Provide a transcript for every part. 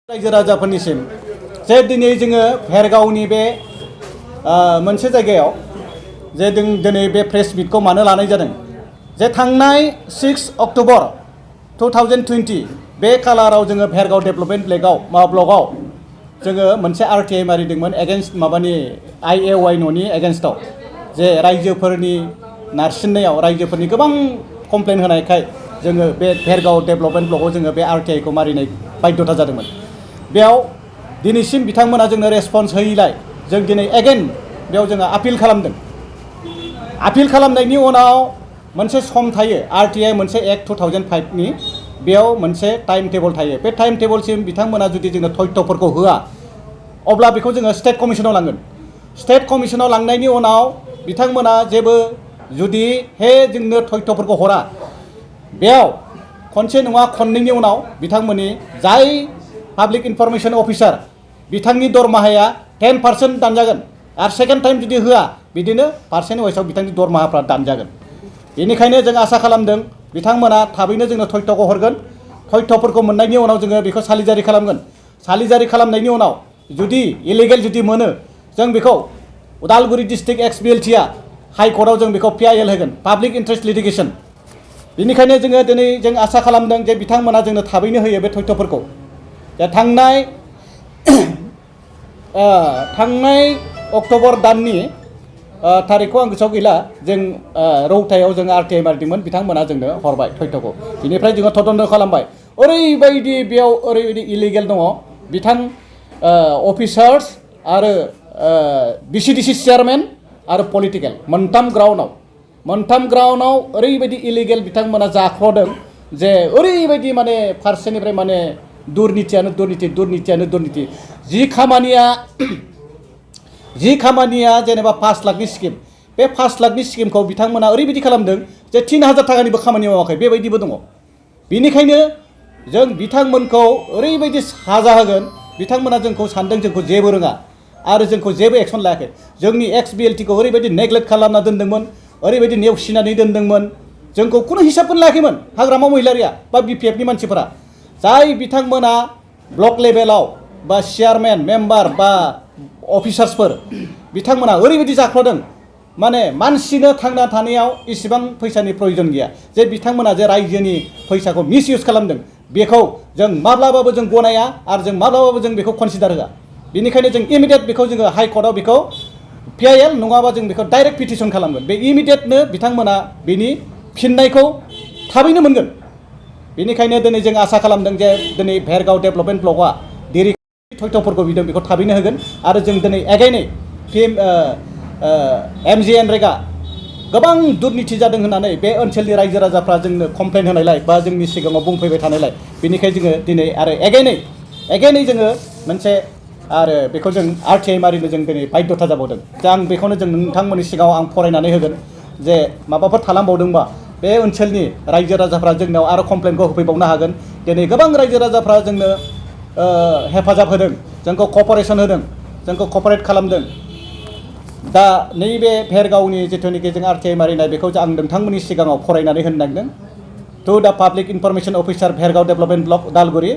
रायजो राजाफोरनिसिम जे दिनै जोङो भेरगावनि बे मोनसे जायगायाव जे दिनै बे प्रेस मिटखौ मानो लानाय जादों जे थांनाय 6 अक्ट'बर 2020 बे कालाराव जोङो भेरगाव डेभेलपमेन्ट ब्लकआव जोङो मोनसे आरटिआइ मारिदोंमोन एगेन्स्ट माबानि IAY न'नि एगेन्स्टआव जे रायजोफोरनि नारसिननायाव रायजोफोरनि गोबां कमप्लेन होनायखाय जोङो बे भेरगाव डेभेलपमेन्ट ब्लकआव जोङो बे आरटिआइखौ मारिनाय बाध्यता जादोंमोन। बेयाव दिनैसिम बिथांमोना जोंनो रेसपन्स होयैलाय जों दिनै एगेन बेयाव जोङो आपिल खालामदों। आपिल खालामनायनि उनाव मोनसे सम थायो आरटिआइ मोनसे एक्ट 2005 नि बेयाव मोनसे टाइम टेबल थायो। बे टाइम टेबलसिम बिथांमोना जुदि जोंनो तथ्यफोरखौ होआ अब्ला बेखौ जोङो स्टेट कमिसनाव लांगोन। स्टेट कमिसनाव लांनायनि उनाव बिथांमोना जेबो जुदि जोंनो तथ्यफोरखौ हरा बेयाव खनसे नङा खननैनि उनाव बिथांमोननि जाय पाब्लिक इनफरमेशन अफिसार बिथांनि दरमाहाया 10% दानजागोन आरो सेकेन्ड टाइम जुदि होआ बिदिनो पार्सेन्ट वाइसआव बिथांनि दरमाहाफ्रा दानजागोन। बेनिखायनो जों आसा खालामदों बिथांमोना थाबैनो जोंनो तथ्यखौ हरगोन। तथ्यफोरखौ मोननायनि उनाव जोङो बेखौ सालिजारि खालामगोन। सालिजारि खालामनायनि उनाव जुदि इलिगेल जुदि मोनो जों बेखौ उदालगुरि डिस्ट्रिक्ट XBLT आ हाइकर्टआव जों बेखौ PIL होगोन पाब्लिक इन्ट्रेस्ट लिटिगेसन। बेनिखायनो जोङो दिनै जों आसा खालामदों जे बिथांमोना जोंनो थाबैनो होयो बे तथ्यफोरखौ। थांनाय अक्ट'बर दाननि थारिखखौ आं गोसोआव गैला जों रौतायाव जों आरटिआइ मारिदोंमोन बिथांमोना जोंनो हरबाय तथ्यखौ। बिनिफ्राय जोङो तदन्त खालामबाय ओरैबायदि बेयाव ओरैबायदि इलिगेल दङ बिथां अफिसार्स आरो BCDC चेयारमेन आरो पलिटिकेल मोनथाम ग्राउन्डआव ओरैबायदि इलिगेल बिथांमोना जाख्ल'दों जे ओरैबायदि माने फारसेनिफ्राय माने दुर्नितियानो दुर्निति जि खामानिया जेनेबा 5 लाखनि स्किम बे 5 लाखनि स्किमखौ बिथांमोना ओरैबायदि खालामदों जे 3000 थाखानिबो खामानि मावाखै बेबायदिबो दङ। बेनिखायनो जों बिथांमोनखौ ओरैबायदि साजा होगोन बिथांमोना जोंखौ सानदों जोंखौ जेबो रोङा आरो जोंखौ जेबो एक्सन लायाखै। जोंनि XBLT खौ ओरैबायदि नेग्लेक्ट खालामना दोनदोंमोन ओरैबायदि नेवसिनानै दोनदोंमोन जोंखौ खुनु हिसाबखौनो लायाखैमोन हाग्रामा महिलारिया बा BPF नि मानसिफोरा जाय बिथांमोना ब्लक लेभेलाव बा चेयारमेन मेम्बार बा अफिसार्सफोर बिथांमोना ओरैबायदि जाख्ल'दों माने मानसिनो थांना थानायाव इसेबां फैसानि प्रयोजन गैया जे बिथांमोना जे रायजोनि फैसाखौ मिसइउज खालामदों बेखौ जों माब्लाबाबो जों गनाया आरो जों माब्लाबाबो जों बेखौ कनसिडार होआ। बेनिखायनो जों इमिडियेट बेखौ जोङो हाइकर्टआव बेखौ PIL नङाबा जों बेखौ डाइरेक्ट पिटिसन खालामगोन। बे इमिडियेटनो बिथांमोना बेनि फिननायखौ थाबैनो मोनगोन। बेनिखायनो दिनै जों आसा खालामदों जे दिनै भेरगाव डेभेलपमेन्ट ब्लकआ जेरै तथ्यफोरखौ बिदों बेखौ थाबैनो होगोन आरो जों दिनै एगेइनै MGNरेगा गोबां दुर्निति जादों होननानै बे ओनसोलनि रायजो राजाफ्रा जोंनो कमप्लेन होनायलाय बा जोंनि सिगाङाव बुंफैबाय थानायलाय बेनिखायनो जोङो दिनै आरो एगेइनै जोङो मोनसे आरो बेखौ जों आरटिआइ मारिनो जों दिनै बाध्यता जाबावदों। दा आं बेखौनो जों नोंथांमोननि सिगाङाव आं फरायनानै होगोन जे माबाफोर थालांबावदोंबा बे ओनसोलनि रायजो राजाफ्रा जोंनाव आरो कमप्लेनखौ होफैबावनो हागोन। दिनै गोबां रायजो राजाफ्रा जोंनो हेफाजाब होदों जोंखौ कपारेसन होदों जोंखौ कपारेट खालामदों। दा नैबे भेरगावनि जिथुनिखि जों आरटिआइ मारिनाय बेखौ आं नोंथांमोननि सिगाङाव फरायनानै होनो नागिरदों। टु दा public information officer Bhergaon development block Udalguri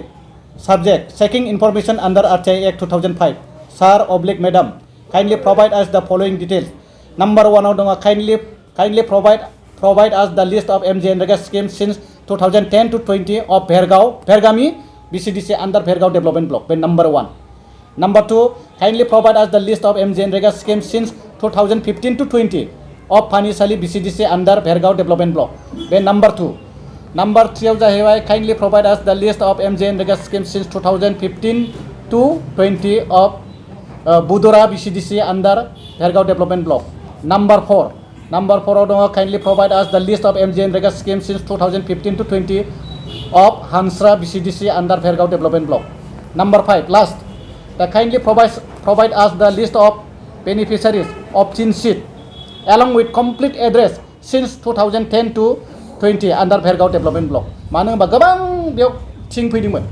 subject checking information under RTI Act 2005 sir oblique madam kindly provide us the following details. Number 1 dong kindly provide us the list of MGNREGA schemes since 2010 to 20 of Vergami BCDC under Vergao Development Block. Number 1. Number 2 kindly provide us the list of MGNREGA schemes since 2015 to 20 of Panisali BCDC under Vergao Development Block. Number 2. Number 3 जाहैबाय kindly provide us the list of MGNREGA schemes since 2015 to 20 of Budura BCDC under Vergao Development Block. Number 4 दङ kindly provide us the list of MGNREGA schemes since 2015 to 20 of Hansra BCDC under Vergao Development Block. Number 5 last kindly provide us the list of beneficiaries of chin sheet along with complete address since 2010 to 20 under Vergao Development Block. मानो होनबा गोबां बेयाव थिं फैदोंमोन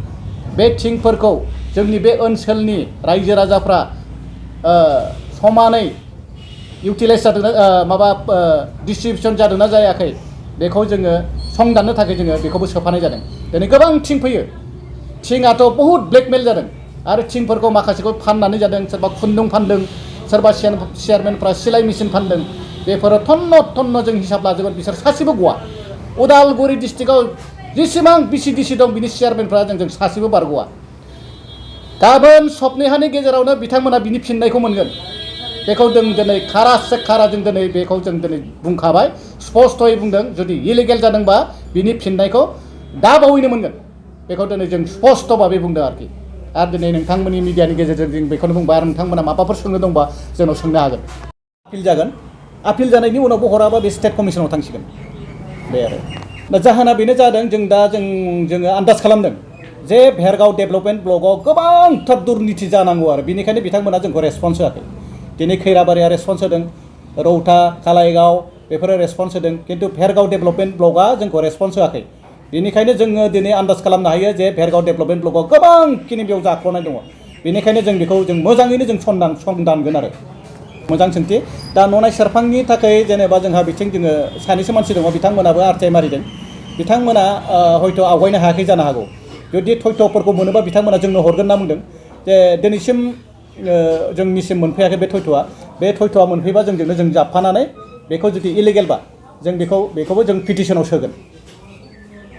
बे थिंफोरखौ जोंनि बे ओनसोलनि रायजो राजाफ्रा समानै इउटिलाइज जादोंना माबा डिस्ट्रिबिउसन जादोंना जायाखै बेखौ जोङो संदाननो थाखाय जोङो बेखौबो सोफानाय जादों। दिनै गोबां थिं फैयो थिङाथ' बहुद ब्लेकमेल जादों आरो थिंफोरखौ माखासेखौ फाननानै जादों सोरबा खुन्दुं फानदों सोरबा चेयारमेनफ्रा सिलाइ मेसिन फानदों बेफोरो थन्न जों हिसाब लाजोबोन बिसोर सासेबो गवा उदालगुरि डिस्ट्रिक्टआव जेसेबां बिसि दं बिनि चेयारमेनफ्रा जों सासेबो बारग'वा गाबोन सप्ताहनि गेजेरावनो बिथांमोना बिनि फिननायखौ मोनगोन बेखौ जों दिनै खारासे खारा जों दिनै बेखौ जों दिनै बुंखाबाय स्पष्टयै बुंदों जुदि इलिगेल जादोंबा बिनि फिननायखौ दा बावैनो मोनगोन बेखौ दिनै जों स्पष्ट भाबै बुंदों आरोखि आरो दिनै नोंथांमोननि मिडियानि गेजेरजों जों बेखौनो बुंबाय आरो नोंथांमोना माबाफोर सोंनो दंबा जोंनाव सोंनो हागोन आपिल जागोन आपिल जानायनि उनावबो हराबा बे स्टेट कमिसनाव थांसिगोन बे आरो दा जाहोना बेनो जादों जोङो आन्दाज खालामदों जे भेरगाव डेभेलपमेन्ट ब्लकआव गोबांथार दुर्निथि जानांगौ आरो बेनिखायनो बिथांमोना जोंखौ रेसपन्स होआखै दिनै खैराबारिया रेसपन्स होदों रौता कालाइगाव बेफोरो रेसपन्स होदों खिन्थु भेरगाव डेभेलपमेन्ट ब्लकआ जोंखौ रेसपन्स होआखै बेनिखायनो जोङो दिनै आन्दाज खालामनो हायो जे भेरगाव डेभेलपमेन्ट ब्लकआव गोबांखिनि बेयाव जाख्ल'नाय दङ बेनिखायनो जों बेखौ जों मोजाङैनो जों संदानगोन आरो मोजां सोंथि दा ननाय सेरफांनि थाखाय जेनेबा जोंहा बिथिं जोङो सानैसो मानसि दङ बिथांमोनाबो आरटिआइ मारिदों बिथांमोना हयथ' आवगायनो हायाखै जानो हागौ जुदि थयथ'फोरखौ मोनोबा बिथांमोना जोंनो हरगोन होनना बुंदों जे दिनैसिम जोंनिसिम मोनफैयाखै बे थयथ'आ मोनफैबा जोंजोंनो जों जाबफानानै बेखौ जुदि इलिगेलबा जों बेखौबो जों पिटिसनाव सोगोन